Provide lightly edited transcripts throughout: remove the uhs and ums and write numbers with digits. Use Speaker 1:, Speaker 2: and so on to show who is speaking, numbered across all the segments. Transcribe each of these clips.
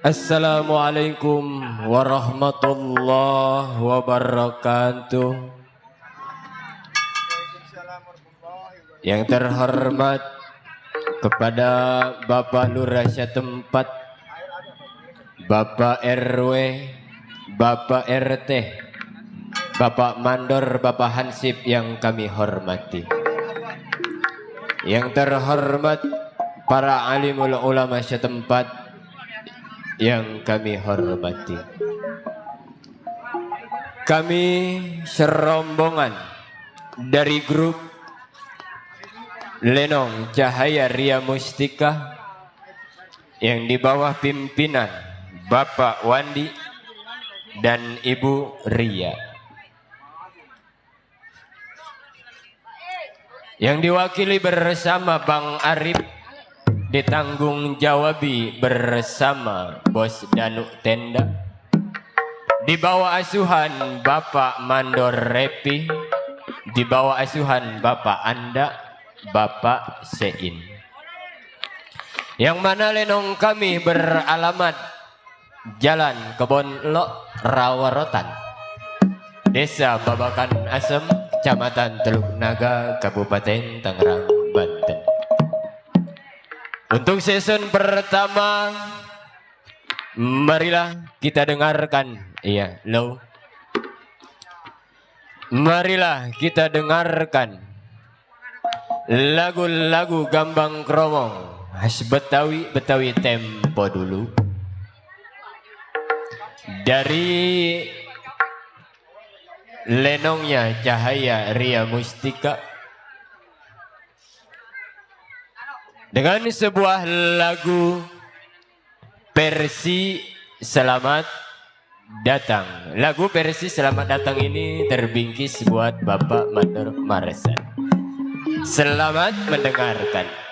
Speaker 1: Assalamualaikum warahmatullahi wabarakatuh. Yang terhormat kepada Bapak Lurah setempat, Bapak RW, Bapak RT, Bapak Mandor, Bapak Hansip yang kami hormati. Yang terhormat para alimul ulama setempat yang kami hormati. Kami serombongan dari grup Lenong Cahaya Ria Mustika yang di bawah pimpinan Bapak Wandi dan Ibu Ria, yang diwakili bersama Bang Arif, ditanggung jawabi bersama Bos Danu Tenda, di bawah asuhan Bapak Mandor Repi, di bawah asuhan Bapak Anda, Bapak Sein. Yang mana lenong kami beralamat Jalan Kebon Lok, Rawarotan, Desa Babakan Asem, Kecamatan Teluk Naga, Kabupaten Tangerang, Banten. Untuk season pertama, marilah kita dengarkan, marilah kita dengarkan lagu-lagu Gambang Kromong khas Betawi, Betawi tempo dulu, dari lenongnya Cahaya Ria Mustika, dengan sebuah lagu versi Selamat Datang. Lagu versi Selamat Datang ini terbingkis buat Bapak Mandor Maresan. Selamat mendengarkan.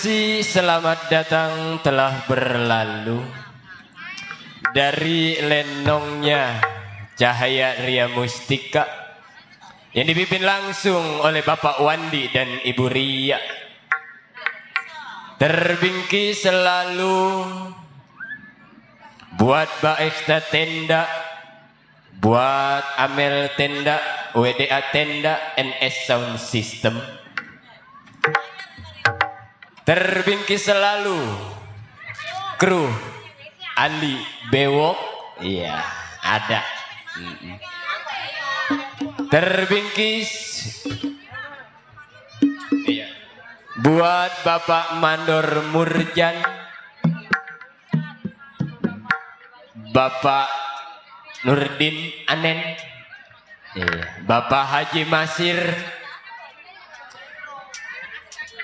Speaker 1: kasih, selamat datang telah berlalu dari lenongnya Cahaya RIA Mustika yang dipimpin langsung oleh Bapak Wandi dan Ibu Ria. Terbingkis selalu buat Mbak Eksta tenda, buat Amel tenda, WDA tenda, NS Sound System. Terbingkis selalu kru Andi Bewok, iya ada. Terbingkis iya, buat Bapak Mandor Murjan, Bapak Nurdin Anen, iya, Bapak Haji Masir,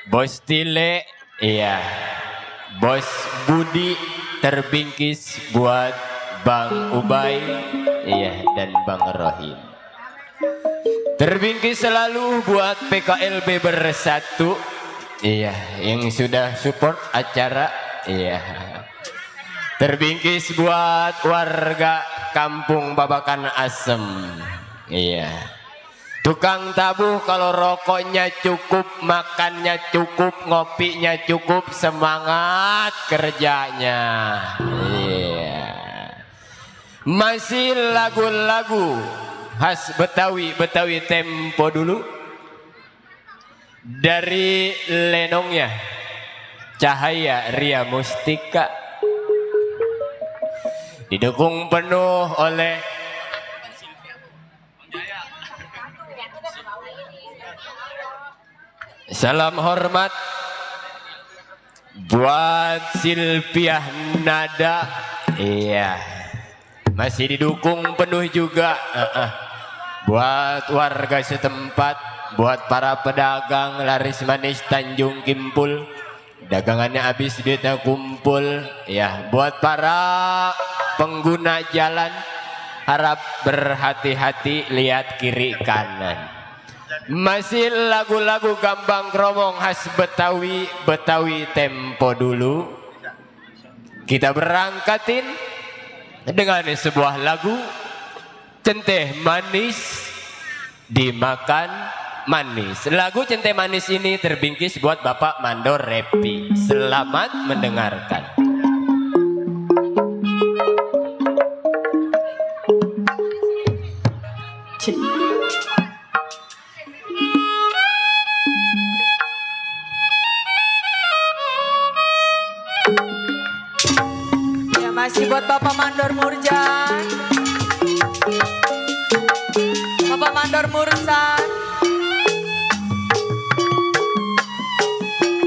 Speaker 1: Bos Tile, iya, Bos Budi. Terbingkis buat Bang Ubay, iya, dan Bang Rohim. Terbingkis selalu buat PKLB Bersatu, iya, yang sudah support acara, iya. Terbingkis buat warga Kampung Babakan Asem, iya. Tukang tabuh kalau rokoknya cukup, makannya cukup, ngopinya cukup, semangat kerjanya. Iya. Masih lagu-lagu khas Betawi, Betawi tempo dulu. Dari lenongnya Cahaya RIA Mustika. Didukung penuh oleh salam hormat buat Silviah Nada, iya, masih didukung penuh juga. Buat warga setempat, buat para pedagang laris manis Tanjung Kimpul, dagangannya habis duitnya kumpul, ya. Buat para pengguna jalan, harap berhati-hati, lihat kiri kanan. Masih lagu-lagu gambang kromong khas Betawi, Betawi tempo dulu. Kita berangkatin dengan sebuah lagu Centeh Manis Dimakan Manis. Lagu Centeh Manis ini terbingkis buat Bapak Mandor Repi. Selamat mendengarkan.
Speaker 2: Masih buat Bapak Mandor Murjan, Bapak Mandor Mursan.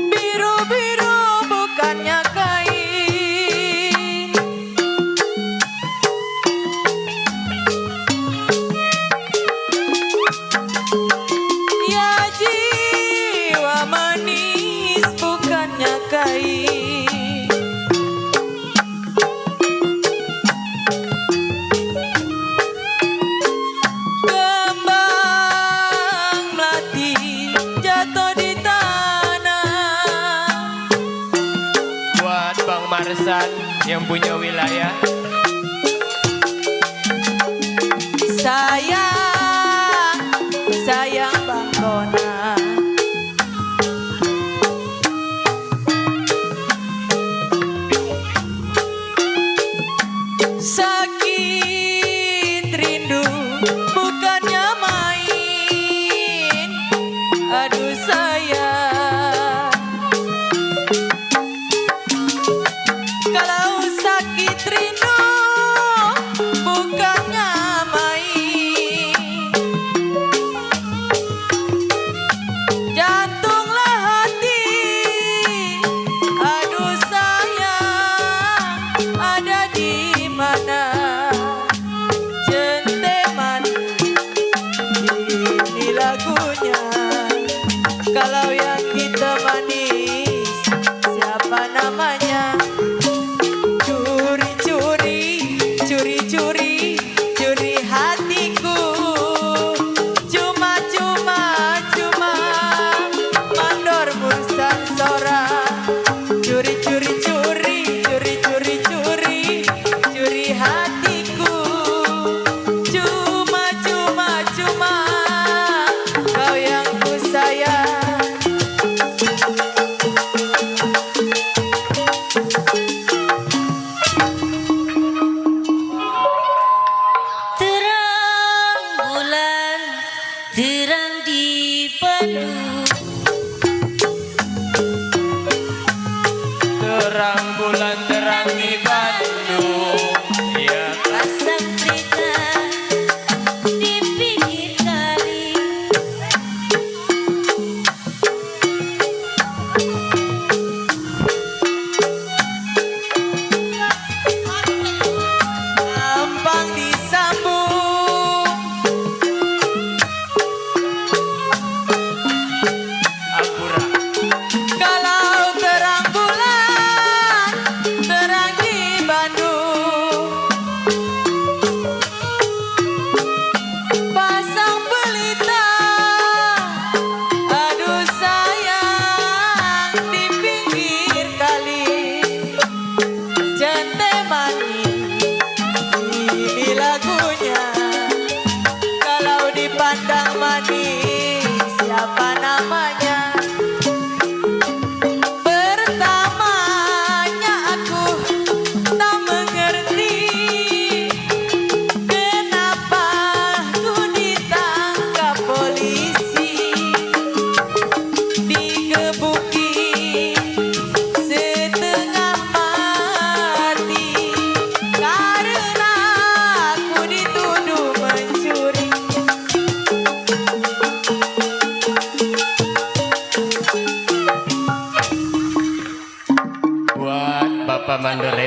Speaker 2: Biru-biru bukannya kain, ya jiwa manis bukannya kain.
Speaker 1: Yang punya wilayah,
Speaker 2: sayang Bang Kona. Sakit rindu bukannya main, aduh sayang. Kalau sakit rindu bukannya main, jantunglah hati, aduh sayang, ada di mana?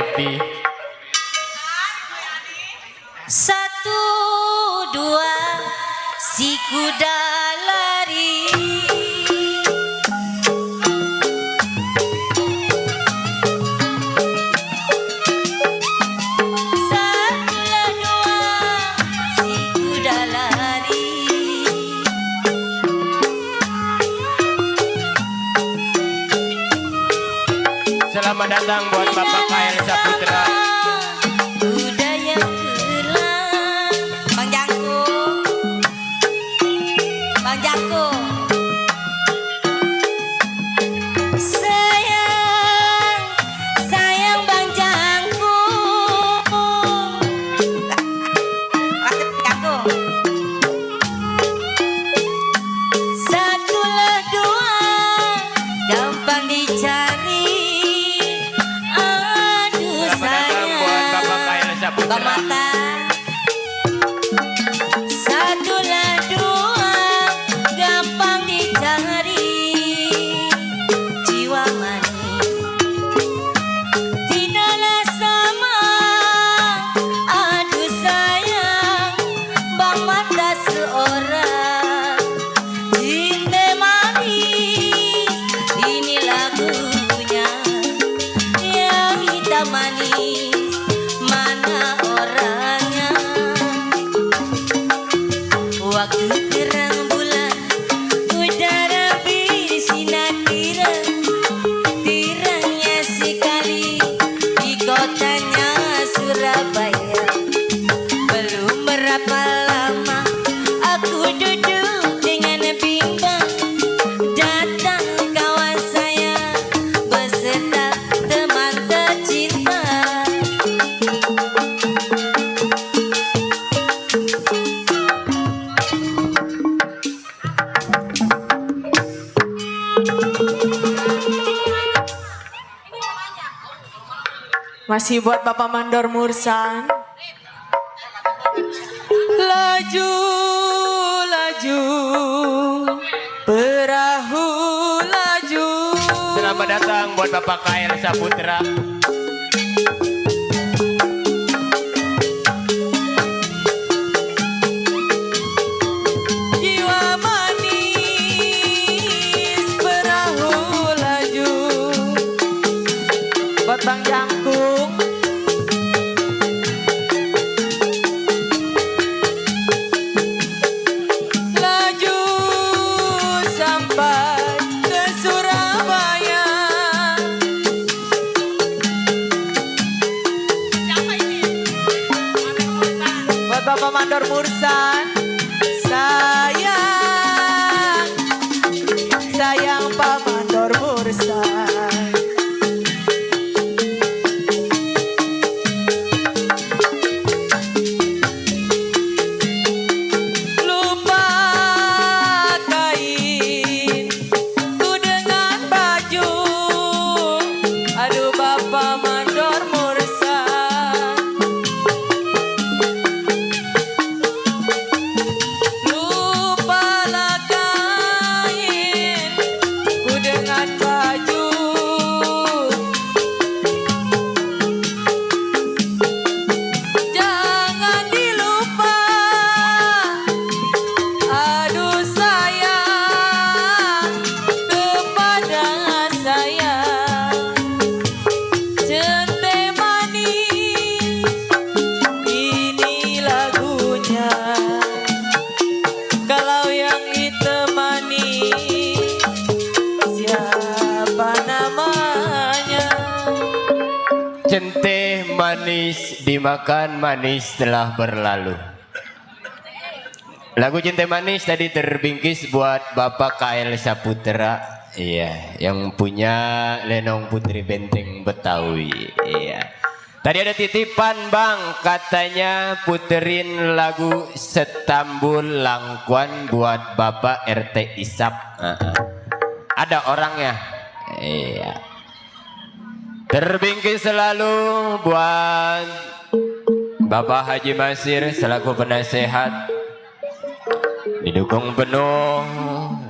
Speaker 1: happy.
Speaker 3: 1, 2 si kuda lari. Satulah dua si kuda lari.
Speaker 1: Selamat datang buat Bapak KL Saputra.
Speaker 3: Kuda yang hilang. Bang Jangko. Bang Jangko. Sayang, sayang Bang Jangko. Jangko. Satulah dua, gampang dicari. Aduh
Speaker 1: Selamat datang buat Bapak KL
Speaker 3: sayang,
Speaker 1: Saputra.
Speaker 3: Bang Mata. Satulah dua, gampang dicari. Jiwa manis tidaklah sama. Aduh sayang, Bang Mata seorang. Cinta manis, ini lagunya. Yang hitam manis, mana orangnya? Waktu terang bulan, udara bersinar terang. Terangnya sekali di kotanya Surabaya. Belum berapa lama aku duduk dengan bimbang. Datang kawan saya beserta teman tercinta.
Speaker 2: Masih buat Bapak Mandor Mursan. Laju, laju, perahu laju.
Speaker 1: Selamat datang buat Bapak KL Saputra.
Speaker 2: Jiwa manis, perahu laju. Buat Bang Jangkung. Laju sampai ke Surabaya. Buat Bapak Mandor Mursan. Sayang, sayang Pak Mandor Mursan. Lupa kain ku dengan baju. Aduh Bapak Mandor Mursan. Lupalah kain ku dengan baju. Jangan dilupa. Aduh sayang kepada saya. Cente manis, ini lagunya. Kalau yang hitam manis, siapa namanya?
Speaker 1: Centeh manis dimakan, manis telah berlalu. Lagu Cinta Manis tadi terbingkis buat Bapak KL Saputra. Iya, yang punya Lenong Putri Benteng Betawi. Iya. Tadi ada titipan Bang, katanya puterin lagu Setambul Langkuan buat Bapak RT Isap. Ada orangnya. Iya. Terbingkis selalu buat Bapak Haji Masir selaku penasehat. Didukung penuh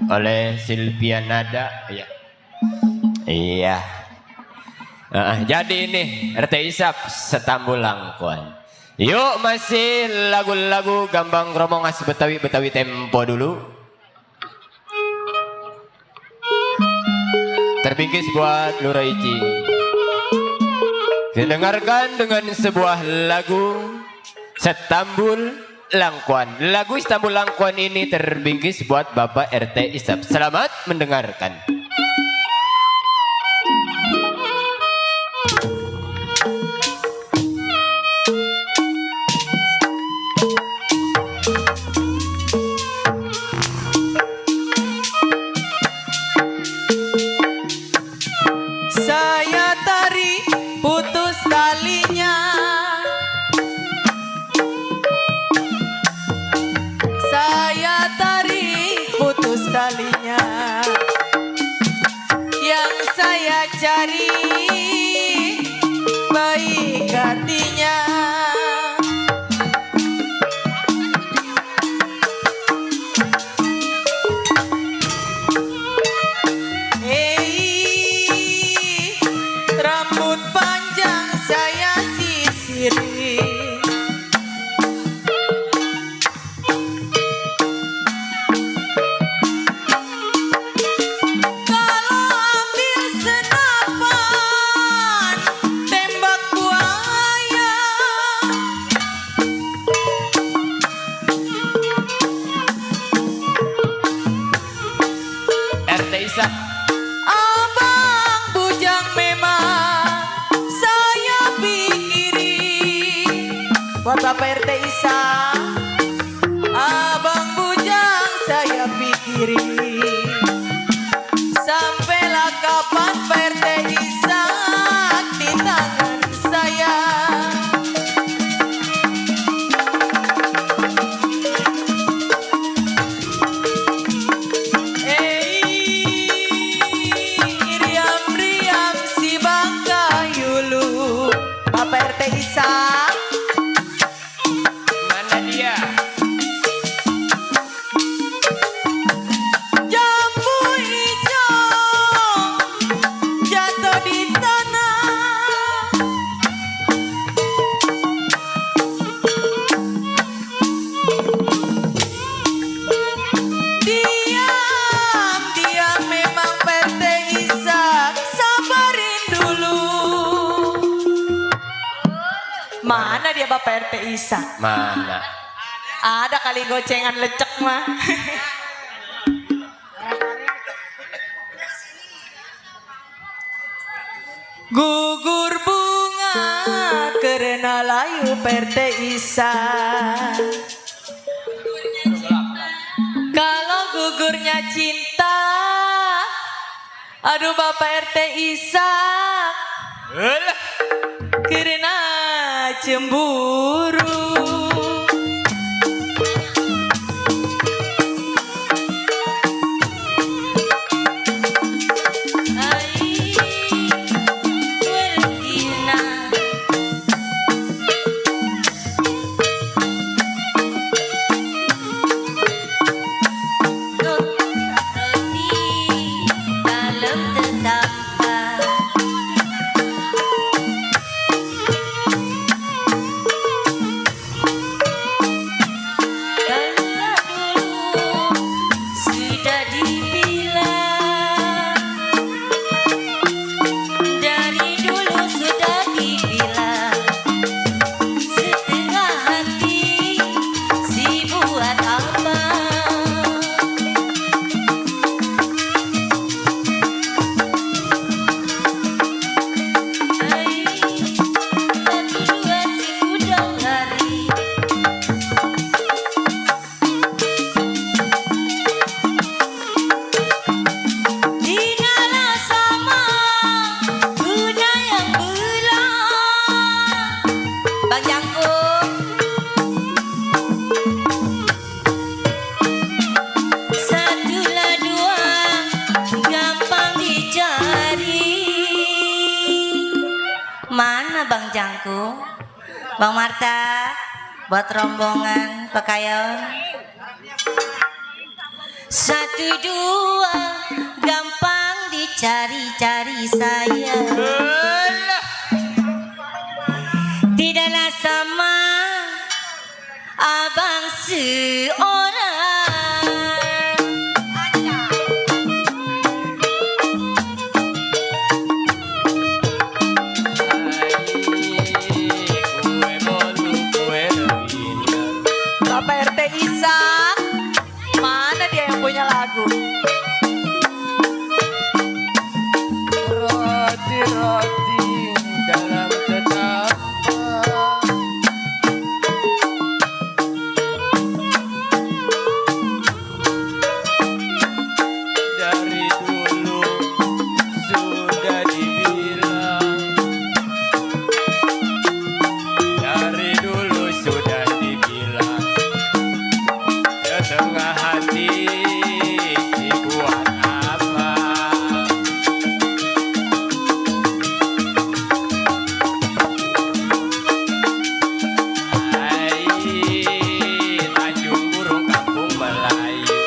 Speaker 1: oleh Silvia Nada. Iya. Iya. Jadi ini RT Isap Setambul Langkuan. Yuk masih lagu-lagu gambang kromong khas Betawi, Betawi tempo dulu. Terbingkis buat Lura Ici. Kita dengarkan dengan sebuah lagu Setambul Langkuan. Lagu Setambul Langkuan ini terbingkis buat Bapak RT Isap. Selamat mendengarkan.
Speaker 2: Saya tari putus talinya, saya tari putus talinya, yang saya cari baik hatinya. Rambut panjang saya sisiri, kalau ambil senapan tembak buaya,
Speaker 1: RT Isap.
Speaker 2: abang bujang memang saya pikiri. Buat Bapak RT Isa, abang bujang saya pikiri. Sampailah kapan Pak RT Isa di tangan saya. Riam-riam si bangka yulu. Bapak RT Isa,
Speaker 1: Mana dia?
Speaker 2: jambu hijau jatuh di tanah, diam memang Pak RT Isa, sabarin dulu. Mana dia Bapak RT Isa?
Speaker 1: Mana?
Speaker 2: Ada kali gocengan lecek mah. Gugur bunga karena layu Pak RT Isa. Kalau gugurnya cinta, aduh Bapak RT Isa, karena cemburu. Bang Jangku, Bang Marta, buat rombongan pekayon. 1, 2, gampang dicari.
Speaker 3: cari-cari saya. Tidaklah sama abang seorang.
Speaker 2: Bapak RT Isa, mana dia yang punya lagu?
Speaker 1: Roti-roti dalam tetapan, dari dulu sudah dibilang, dari dulu sudah dibilang, setengah hati dibuat apa? Hai, Tanjung Burung Kampung Melayu.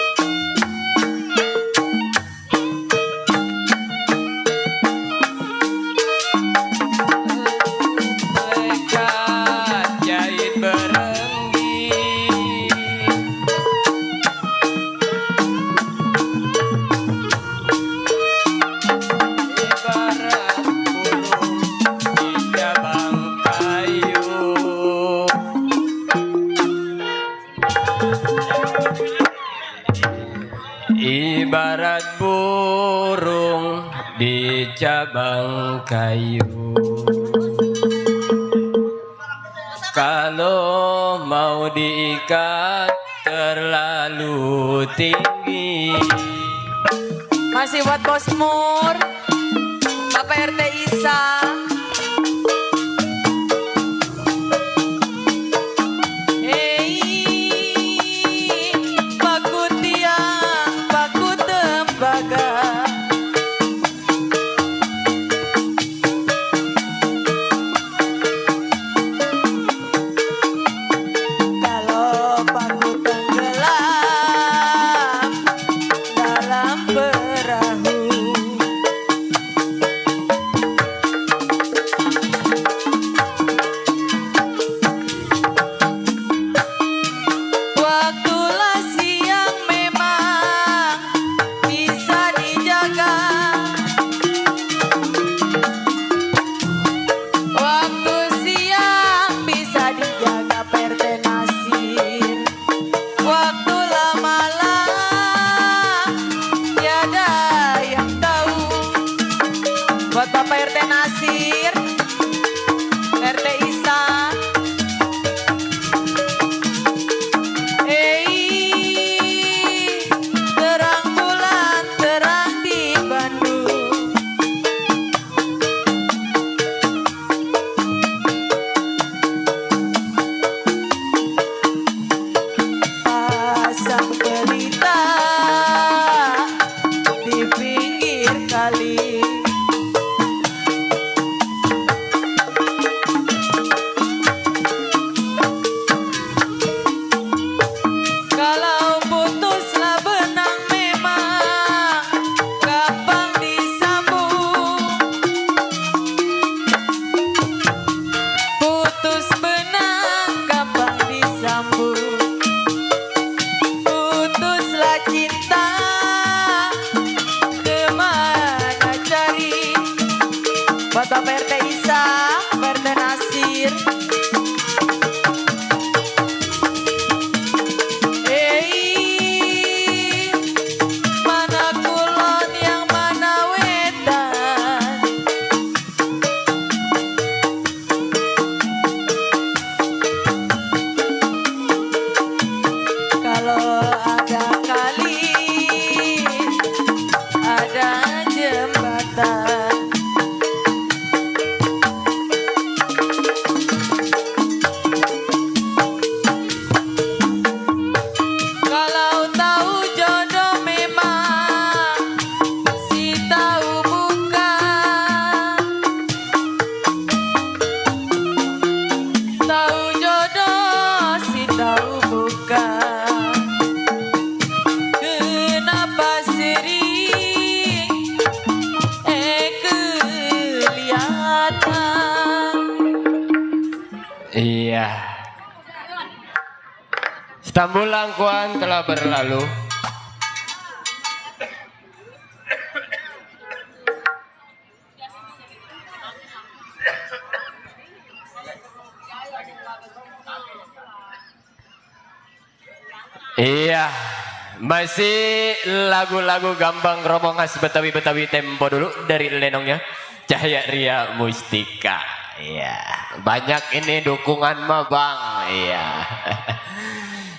Speaker 1: Lekat jahit berenggi, ibarat burung di cabang kayu. Ibarat burung di cabang kayu. Kalau mau diikat terlalu tinggi,
Speaker 2: Masih buat Bos Mur, Bapak RT Isa. Baku tiang, baku tembaga. Kalau baku tenggelam dalam perahu, waktulah siang memang bisa dijaga. Waktu siang bisa dijaga PRT Nasir. Waktu malam tiada yang tahu. Buat Bapak RT Nasir, RT Isa. Terang bulan terang di Bandung. Pasang pelita di pinggir kali. Kalau putuslah benang memang gampang disambung. Putus benang gampang disambung. Putuslah cinta, kemana cari? Buat Bapak RT Isa, Bapak RT Nasir. Mana kulon yang mana wetan? Kalau ada kali, ada jembatan. Kalau tahu jodoh memang si tahu bukan. Tahu jodoh si tahu bukan. Kenapa sering
Speaker 1: Stambul Angkuhan telah berlalu. Iya, masih lagu-lagu gambang kromong khas Betawi tempo dulu dari Lenongnya Cahaya Ria Mustika. Iya, banyak ini dukungan mah Bang. Iya.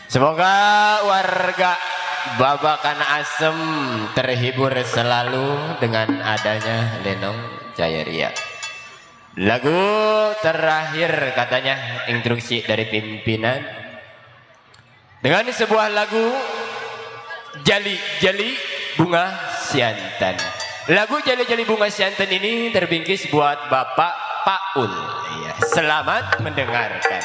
Speaker 1: Semoga warga Babakan Asem terhibur selalu dengan adanya Lenong Cahaya Ria. Lagu terakhir katanya instruksi dari pimpinan. Dengan sebuah lagu Jali-Jali Bunga Siantan. Lagu Jali-Jali Bunga Siantan ini terbingkis buat Bapak Paul. Iya, selamat mendengarkan.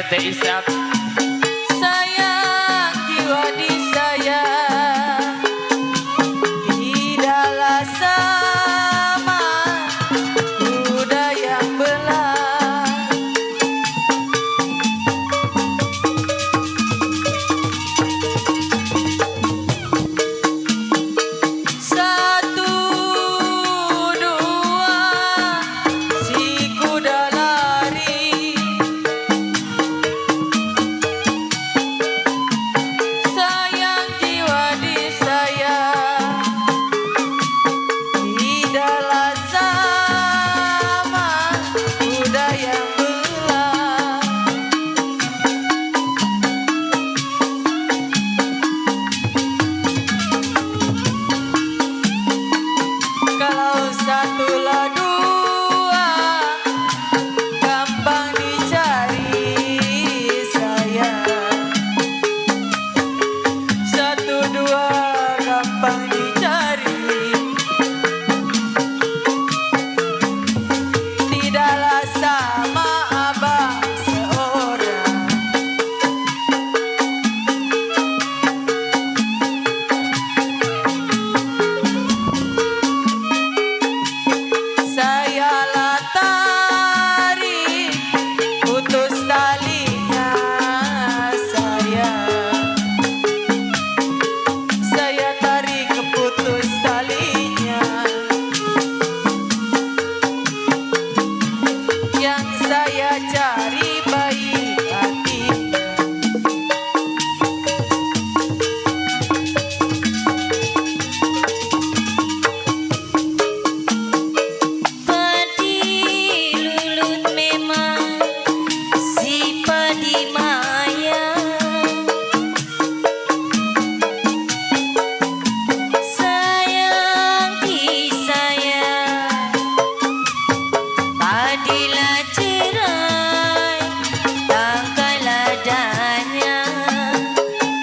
Speaker 1: Isap
Speaker 2: sayang jiwa di saya tidaklah sama kuda yang belah. Satu dua si kuda lari.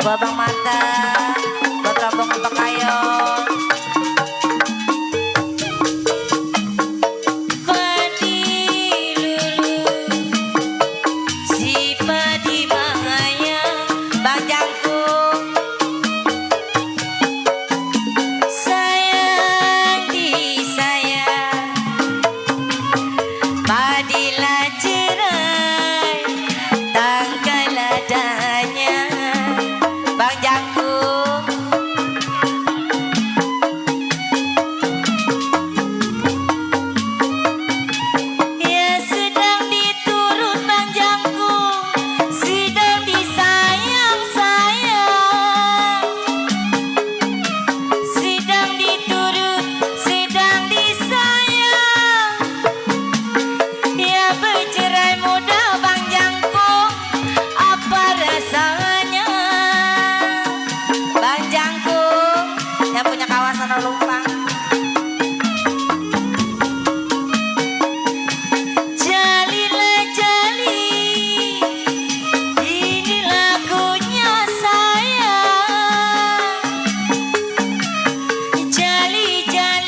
Speaker 2: Babang mata buat rombongan pekayon. Padi lulu si padi bahaya Bang Jangkung sayang di saya padilah cerai tanggal adanya Bang Jangkung. Ya sedang diturut Bang Jangkung, sedang disayang-sayang. Sedang diturut, sedang disayang. Ya bercerai muda Bang Jangkung, apa rasanya? Bang Jangkung yang punya kawasan Lumpang. Jalilah jali, ini lagunya saya. Jali jali.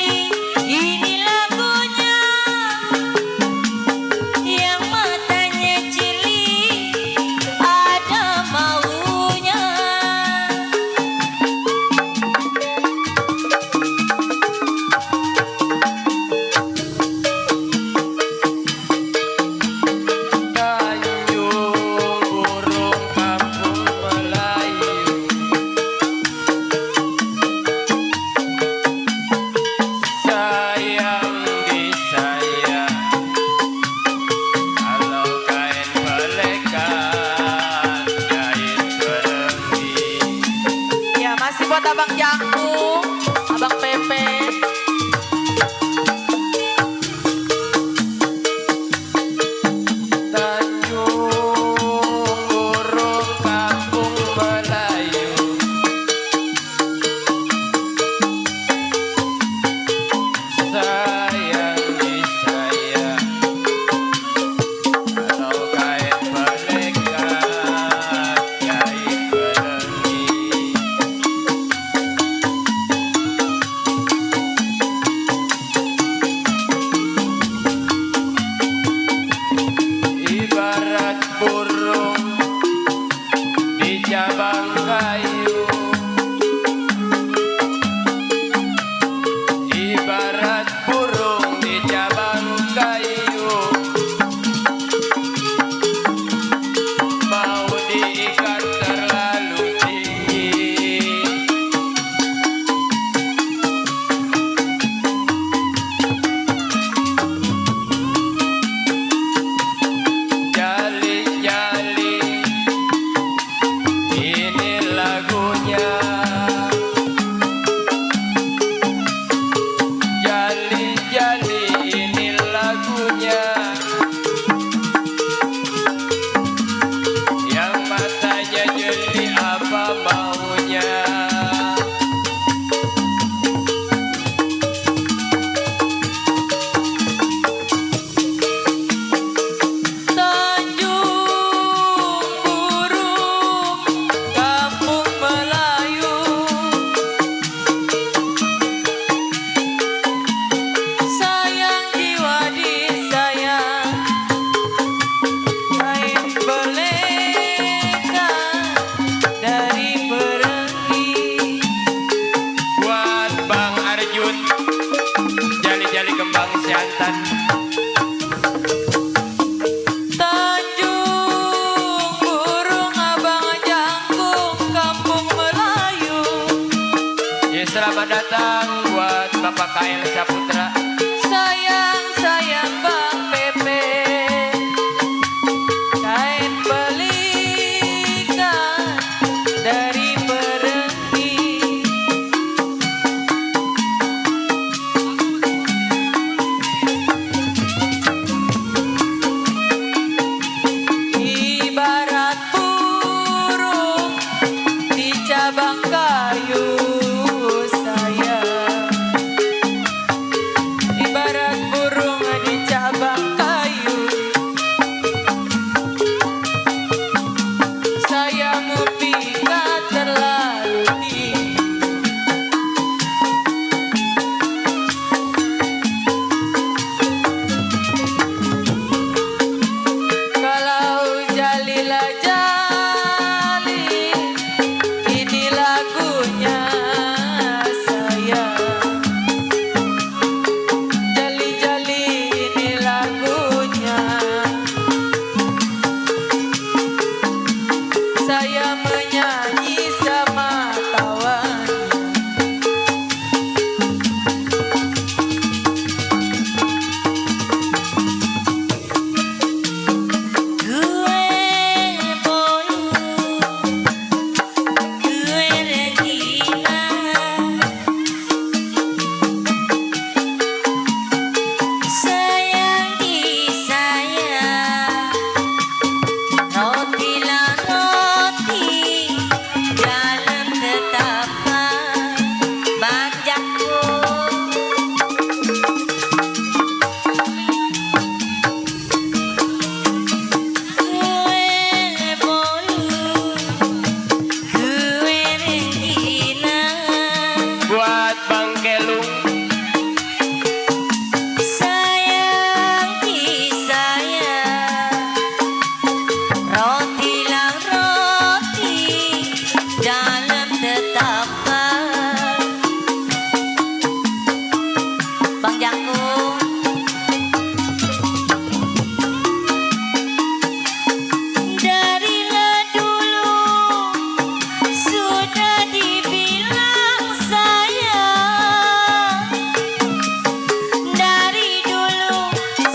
Speaker 1: Selatan.
Speaker 2: Tanjung burung abang jangkung kampung Melayu.
Speaker 1: Ya, selamat datang buat Bapak KL Saputra.
Speaker 2: Sayang sayang Bang Pepe, kain belikan dari Perenggi. Ibarat burung di cabang kayu sayang. Ibarat burung di cabang kayu, sayangmu pikat terlalu tinggi. Kalau jalilah jali, ini lagunya sayang. Jali-jali ini lagunya. Saya menyanyi sama tawannya.
Speaker 3: Gue bolu, gue regina. Sayang disayang, roti lah roti, dalam tetapan banjakku. Gue bolu, gue regina.
Speaker 1: Buat Bang Kelung.
Speaker 3: Sayang disayang, roti lah roti, dalam tetapan Bang Jangkung. Darilah dulu sudah dibilang sayang. Dari dulu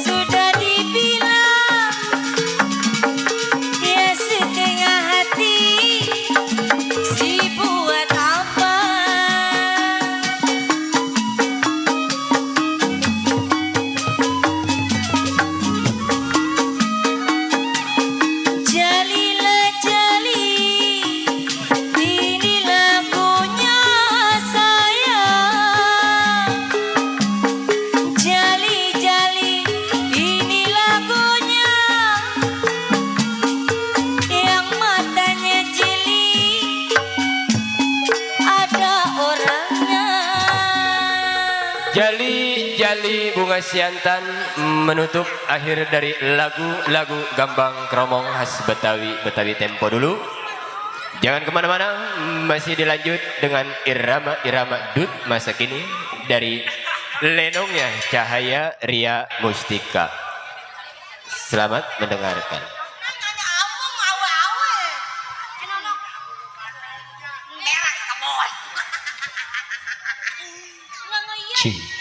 Speaker 3: sudah dibilang, ya setengah hati si buat apa. Jalilah jali, ini lagunya sayang. Jali-jali, ini lagunya. Yang matanya jeli, ada orangnya.
Speaker 1: Jali bunga siantan menutup akhir dari lagu-lagu gambang kromong khas Betawi tempo dulu. Jangan kemana-mana, masih dilanjut dengan irama dut masa kini dari Lenongnya Cahaya RIA Mustika. Selamat mendengarkan. Cinta.